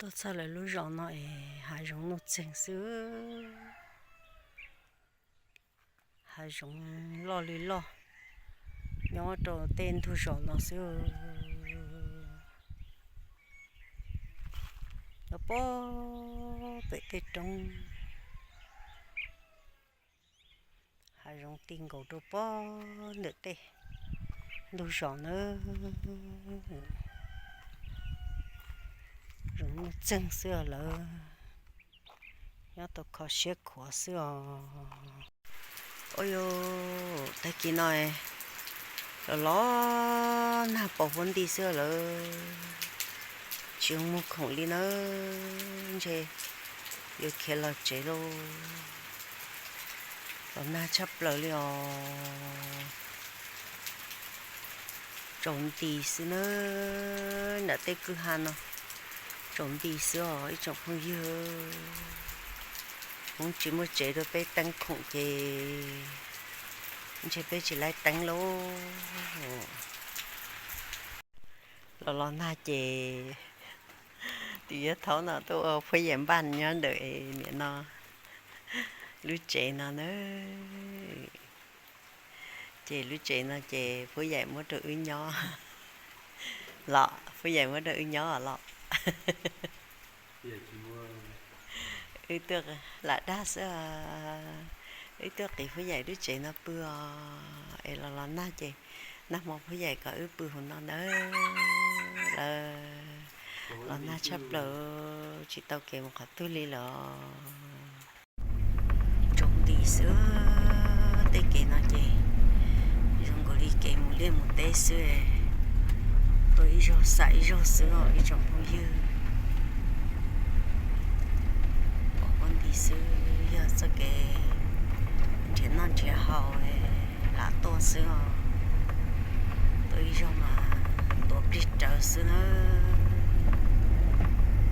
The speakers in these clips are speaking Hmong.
Tuaj txog lawv lub zos no es hav zoov nuj txeeg xwb. Hav zoov loj li loj, nyob rau tej ntug zos no xwb. Nyob puag pem tej roob, hav zoov ti nkaus rau puag ntawm tej ntug zos nawb. Zoov nuj txeeg xwb os lawv, nyob tau kho siab khuav xwb os. Ua yus tag kis no los los nag pos huab nti xwb lawm, tsis zoo muag khoom li nawb, ntshe yuav khiav los tsev lauj. Los nag tshaj plaws li os. Tsaus nti xwb nawb, nram tej kwj ha no tsaus nti xwb os ib tsoom phooj ywg. Hmoob tsis muaj tsev rau peb teeb khoom ces ntshe peb tsis laib teeb lauj. Los los nag ces tus yawg thaub no tuaj ua phuab yaim npaj nyob ntawm niam no lub tsev no na. Ces lub tsev no ces phuab yaim muab rau wb nyob los, phuab yaim muab rau wb nyob los. Wb tuaj lam dag xwb, wb tuaj qiv phuab yaim lub tsev no pw os, es los los nag ces nag hmo phuab yaim kom wb pw hauv no nawb. Lawv los nag tshaj plaws, tsis tau kev mus qhov twg li lawm. Tsaus nti xwb, tej kev no ces zoo nkaus li kev mus liaj mus teb xwb, tuaj ib zaug xam ib zaug xwb os ib tsoom phooj ywg. Pos huab nti xwb, yog txoj kev nrhiav noj nrhiav haus lam tuaj xwb os. Tuaj ib zaug mas tuav plig rawv xwb nawb.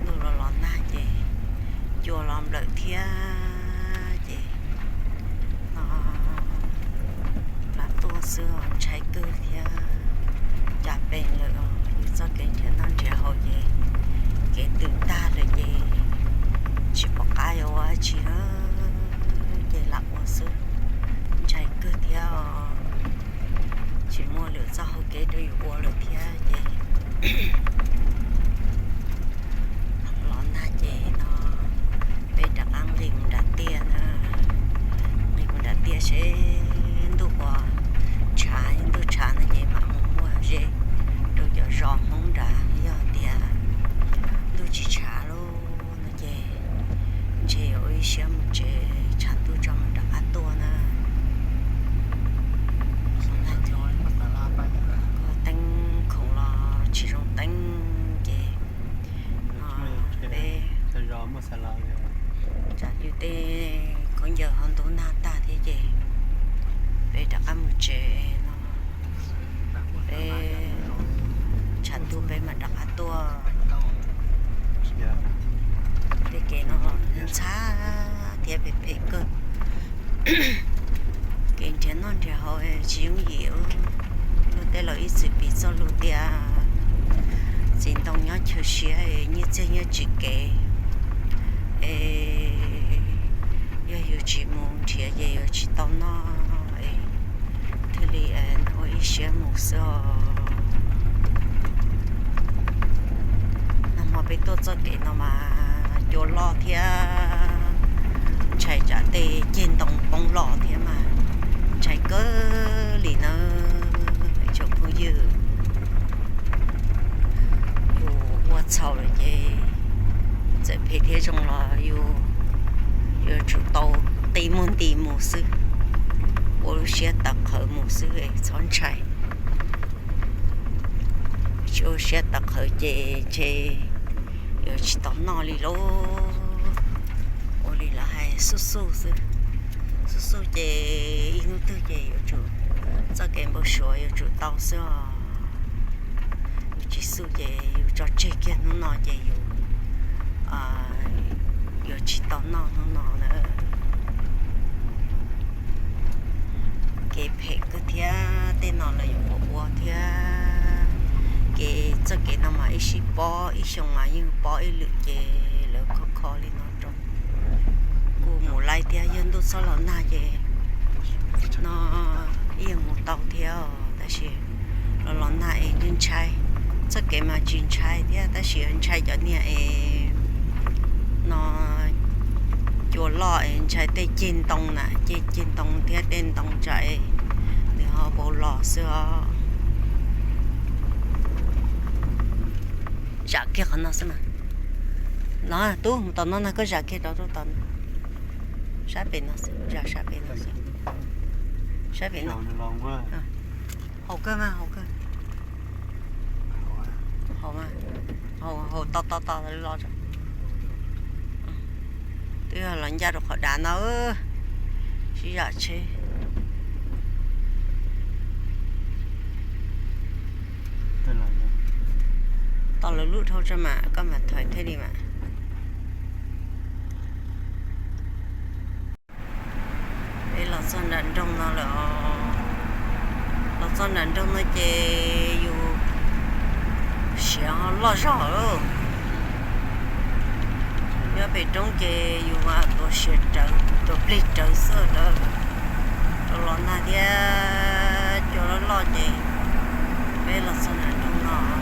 Ntuj los los nag ces cua los nplawm thiab ces lam tuaj xwb os, ntshai kawg thiab. Cas pem lawm os, yus txoj kev nrhiav noj nrhiav haus ces kev twm tag lawm ces tsis pom qab yuav ua dab tsi lawm ces lam ua xwb. Ntshai kawg thiab os, tsis muaj lwm txoj hau kev rau yus ua lawm thiab ces los nag ces no peb rov qab nqis mus nram tiaj na. Nqis mus nram tiaj seb ntuj puas tshav, ntuj tshav no ces mam mus muag ze rau cov zos Hmoob nrad, yog tias ntuj tsis tshav lauj no ces ntshe yuav ua ib siab mus tsev, tshav ntuj tso mam rov qab tuaj na. Teeb khoom los tsis zoo teeb ces no peb tsam yus tej khaub ncaws ho ntub nag tag thiab ces peb rov qab mus tsev no, peb tshav ntuj peb mam rov qab tuaj. Tej kev no ntxhab thiab phem phem kawg. Kev nrhiav noj nrhiav haus tsis yooj yim. Luag tej laus ib txwm piv txoj lus tias txiv ntoo nyob chaw siab, nyiaj txiag nyob tsis kev. Es yog yus tsis mus nrhiav ces yuav tsis tau noj, thiaj li ua ib siab mus xwb os. Nag hmo peb tuaj txoj kev no mas cua loj thiab, ntshai tsam tej ceg ntoo poob los thiab mas ntshai kawg li nawb ib tsoom phooj ywg. Yus ua txhaum lawm ces txawm phem thiab zoo los yus yuav tsum tau qi muag nti mus xwb, ua lub siab tawv qhawv mus xwb, txhob ntshai. Tsis ua siab tawv qhawv ces ntshe yuav tsis tau noj li lauj. Ua li lawv hais xub xub xwb, xub xub ces ib hnub twg ces yuav tsum, txoj kev npau suav yuav tsum tau xwb os. Yus tsis xub ces yus tso tseg kiag hnub no ces yus yuav tsis tau noj hnub no lawm. Kev phem kawg thiab, tej no lawv yuav puas ua thiab. Kev, txoj kev no mas ib sij pob, ib xyoo mas yeej pob ib lwm ces lawv kho kho li no rau. Kuj mus laij thiab, yog ntuj txhob los nag ces no ib yam mus tau thiab os, tab sis los los nag es ntshai. Txoj kev mas tsis ntshai thiab tab sis ntshai cov niag es no cua loj es ntshai tej ceg ntoo na, ceg ceg ntoo thiab tej ntoo tsam es nws ho vau los xwb os. Zam kiag qhov no xwb mas. No tub mus tom no na, koj zam kiag rau rau tom no. Sab pem no xwb, zam sab pem no xwb. Sab pem no. Haus kawg mas, haus kawg. Haus mas, haus, haus to to to los. Twb yog los ncaj rau qhov dav no, sib zam tsheb. Tos lawv lub dhau tso mas koj mam thaiv thiaj li mas. Peb los txog nram nroog no lawm os. Los txog nram nroog no ces yus siav ho loj zog lawm. Nyob pem roob ces yus mas tuav siav rawv, tuav plig rawv xwb lawm. Rau los nag thiab cua loj loj ces peb los txog nram nroog no.